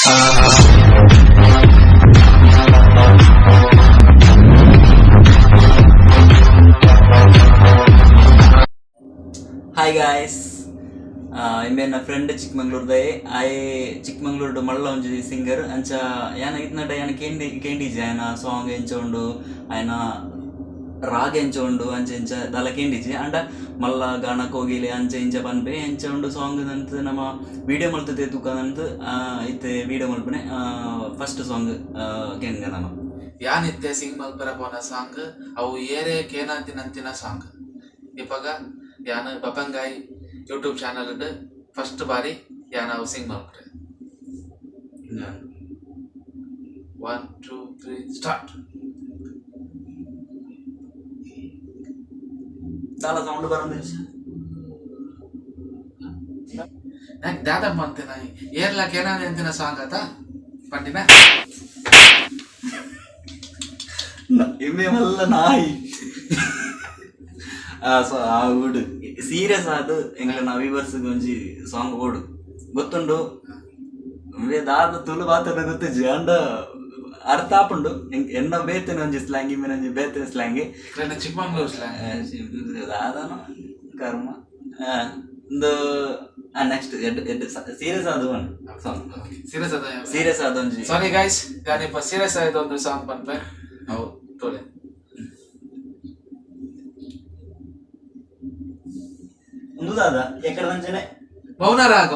Hi guys, ಇಂಬೆನ್ನ friend ಚಿಕ್ಕಮಂಗ್ಳೂರ್ದಯೆ. ಆಯೆ ಚಿಕ್ಕಮಂಗ್ಳೂರ್ಡು ಮಲ್ಲ ಒಂಜಿ ಸಿಂಗರ್. ಅಂಚ ಯಾನ ಇತ್ನಟ ಯಾನ ಕೇಂಡಿ ಕೇಂಡಿಜಿ, ಆಯನ ಸಾಂಗ್ ಎಂಚ ಉಂಡು, ಆಯನ ರಾಗ ಎಂಚ ಉಂಡು, ಅಂಚ ಇಂಚ ದಾಲ ಕೇಂಡಿಜಿ. ಆಂಡ ಮಲ್ಲ ಗಾನ ಕೋಗಿಲೆ ಅಂಚ ಇಂಚ ಪನ್ಪೆ. ಎಂಚ ಉಂಡು ಸಾಂಗ್ ಅಂತ್ ನಮ ವಿಡಿಯೋ ಮಲ್ತ್ ತೂಕಂದ್ ಇತ್ತೆ ವಿಡಿಯೋ ಮಲ್ಪುನೆ. ಫಸ್ಟ್ ಸಾಂಗ್ ಕೇನ್ಗ ನಮ. ಯಾನ್ ಇತ್ತೆ ಸಿಂಗ್ ಮಲ್ಪರ ಪೋನ ಸಾಂಗ್ ಅವು ಏರೆ ಕೇನಾಂತಿನಂತಿನ ಸಾಂಗ್. ಇಪಗ ಯಾನ್ ಬಪಂಗಾಯಿ ಯೂಟ್ಯೂಬ್ ಚಾನಲ್ ಫಸ್ಟ್ ಬಾರಿ ಯಾನ್ ಅವು ಸಿಂಗ್ ಮಲ್ಪರೆ. 1 2 3 ಸ್ಟಾರ್ಟ್. ದಾಲ ಸೌಂಡ್ ಬರಂದು. ನಂಗೆ ದಾದಮ್ಮ ಅಂತಿನ ಏರ್ಲ ಕೇನಾಂದಿ ಅಂತಿನ ಸಾಂಗ್ ಆತ ಪಂಡಿನ. ಇಂಬೆ ಮಲ್ಲ ನಾಯಿ. ಸೊ ಆ ಊಡು ಸೀರಿಯಸ್ ಆದ್ ಎಂಕ್ಲೆನ ವ್ಯೂವರ್ಸ್ ಒಂಜಿ ಸಾಂಗ್ ಓಡು ಗೊತ್ತುಂಡು. ಇಂಬೆ ದಾದ ತುಳು ಮಾತಾಡ ಗೊತ್ತಿಜ್ಜಿ, ಆಂಡ ಅರ್ಥ ಆಪುಂಡು. ಎನ್ನ ಬೇತೆನ ಒಂಜಿ ಸ್ಲ್ಯಾಂಗ್, ಇಂಬೆನ ಒಂಜಿ ಬೇತೆ ಸ್ಲ್ಯಾಂಗ್. ಚಿಕ್ಕಮಂಗ್ಳೂರು ಸ್ಲ್ಯಾಂಗ್. ದಾದನ ಕರ್ಮ. ಇಂದು ನೆಕ್ಸ್ಟ್ ಎಡ್ ಸೀರಿಯಸ್ ಆದ್ ಒನ್ ಸಾಂಗ್. ಸೀರಿಯಸ್ ಆದ. ಸೀರಿಯಸ್ ಆದ ಒಂಜಿ. ಸಾರಿ ಗೈಸ್, ಯಾನ್ ಇಪ್ಪ ಸೀರಿಯಸ್ ಆಯ್ತು ಒಂದು ಸಾಂಗ್ ಪನ್ಪೆ, ಅವು ತೋಲೆ. ಉಂದು ದಾದ ಎಕ್ಕಡ ನಂಚನೆ. ಮೌನ ರಾಗ.